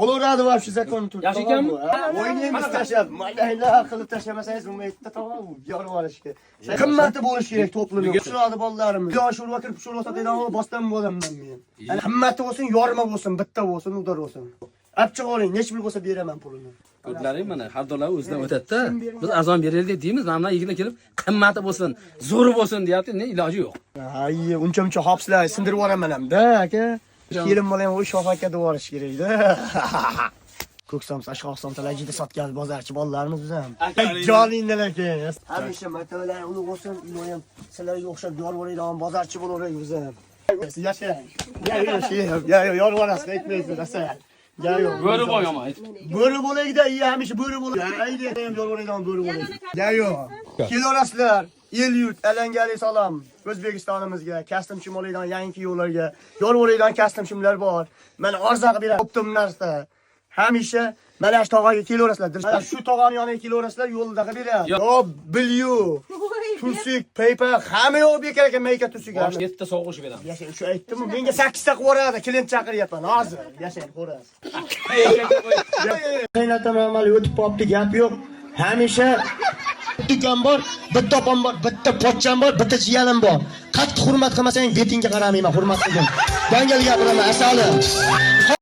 Olaveradi вообще закон turib. Yaxshi ekanmi? O'ynaymiz tashlab, mayda qilib tashlamasangiz bo'lmaydi-da, tog'a, u yorib olish kerak. Qimmati bo'lishi kerak to'plini. Tushunadi bolalarimiz. Yo sho'rva kirib sho'rva sotadigan bosdan bo'laman men. Yani qimmati bo'lsin, yorma bo'lsin, bitta bo'lsin, udar bo'lsin. Olib chiqib oling, necha pul bo'lsa beraman pulini. Ko'rdilaring mana har dolar o'zidan o'tadi-da. Biz arzon beraylik deymiz, mana bunaqa yigitlar kelib qimmati bo'lsin, zo'ri bo'lsin deyapti, ne iloji yo'q. Ay, uncha muncha hopslar sindirib yuboraman hamda, aka. Kelin bola ham o'y shoh aka deb yuborish kerak-da. Ko'k somsa, ashqoq somsalar juda sotgan bozorchi bolalarimiz biz ham. Joningdan aka. Hamisha martabalar ulug' bo'lsin, iloyim sizlarga o'xshab yorib bozorchi bo'laveraylik biz ham. Yashang. Yashang. Ya yorib yuborasiz, aytmaysiz, asal. Ya yo'q. Bo'ri boy yomon aytib. Bo'ri bo'layda, iya hamisha bo'ri bo'lay. Ayda ham yorib yuboradigan bo'ri bo'lay. Ya yo'q. Kelaverasizlar. El yurt alangali salom O'zbekistonimizga, kastim shim oladigan yangi yo'llarga, yorib yuboradigan kastim shimlar bor. Mana arzon qilib beradi. Optim narsa. Hamisha mana shu tog'aga kelaverasizlar. Mana shu tog'ani yoniga kelaverasizlar, yo'lida qilib beradi. Yo, bilyu. Tusik, paper, hamma yo'q bekor ekan mayka tusik. Bosh yettita sovg'a qo'shib beramiz. Yashang, shu aytdimmi? Menga 8 ta qilib yuboradi, klient chaqiryapman hozir. Yashang, ko'rasiz. Qaynatam amali o'tib qolibdi, gap yo'q. Hamisha ukam bor, bitta opam bor, bitta pochcham bor, bitta jiyanim bor. Qattiq hurmat qilmasang betingga qaramayman, hurmat qilgin. Dangal gapiraman, asalim.